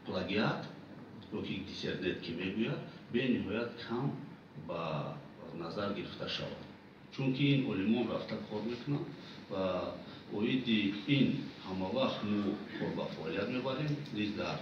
Плагиат ё ки диссернет ки мегӯяд, бениҳоят кам ба назар гирифта шавад, чунки ин олимон рафта кор мекунанд ва оиди ин ҳамавақт мо кор ба фаъолият мебарем. Низ дар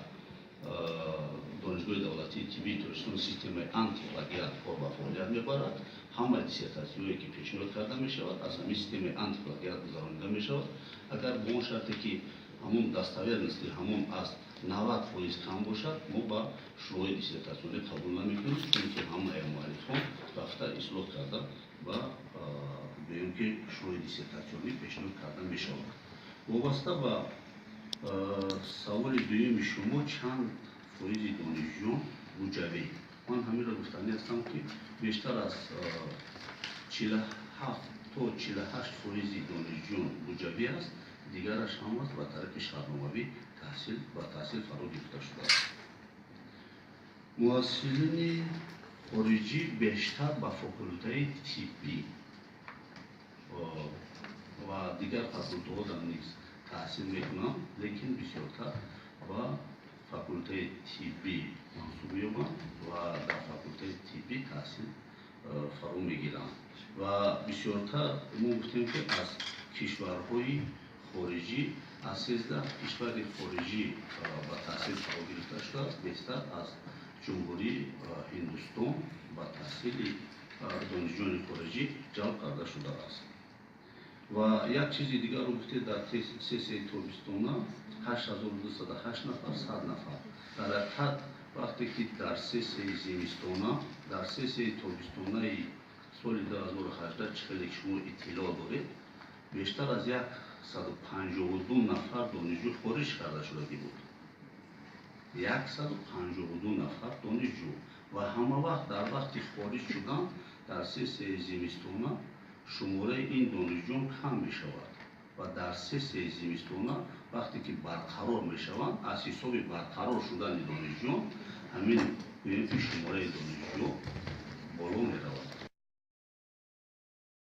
Донишгоҳи давлатии тиббии Тоҷикистон системаи антиплагиат кор ба фаъолият мебарад. Ҳамаи диссертатсияҳое, ки пешниҳод карда мешавад, аз ҳамин системаи антиплагиат гузаронида мешавад. Агар бо он шарте, ки ҳамон достоверности ҳамон аз 90% кам бошад, мо ба шӯрои диссертатсионӣ қабул намекунем, чунки ҳамаи муаллифон рафта ислоҳ карда ба гӯем, ки шӯрои диссертатсионӣ пешниҳод карда мешавад. Вобаста ба саволи дуюми шумо, чанд фоизи донишҷӯён буҷавӣ, ман ҳаминро гуфтанӣ ҳастам, ки бештар аз 47 то 48% донишҷӯён буҷавӣ аст, дигараш ҳам аст ба тариқи шартномавӣ таҳсил ба таҳсил фаро гирифта шудааст. Муҳассилини хориҷӣ бештар ба факултаи тиббӣ ва дигар факултаҳо низ таҳсил мекунанд, лекин бисёртар ба факултаи тиббӣ мансуб меёбанд ва дар факултаи тиббӣ таҳсил фаро мегиранд. Ва бисёртар мо гуфтем, ки аз кишварҳои хориҷӣ, аз 13 кишвари хориҷӣ ба таҳсил фаро гирифта шудааст, бештар аз Ҷумҳурии Ҳиндустон ба таҳсили донишҷӯёни хориҷӣ ҷалб карда шудааст. Ва як чизи дигарро гуфтед: дар сессияи тобистона 8208 нафар, 100 нафар. Дар ҳақиқат, вақте ки дар сессияи зимистона, дар сессияи тобистонаи соли 2018, чӣ хеле шумо иттилоъ доред, бештар аз 152 нафар донишҷӯ хориҷ карда шудагӣ буд, 152 нафар донишҷӯ. Ва ҳама вақт дар вақти хориҷ шудан дар сессияи зимистона шумораи ин донишҷӯён кам мешавад ва дар сессияи зимистона вақте ки барқарор мешаванд, аз ҳисоби барқарор шудани донишҷӯён ҳамин гӯем, ки шумораи донишҷӯ боло меравад.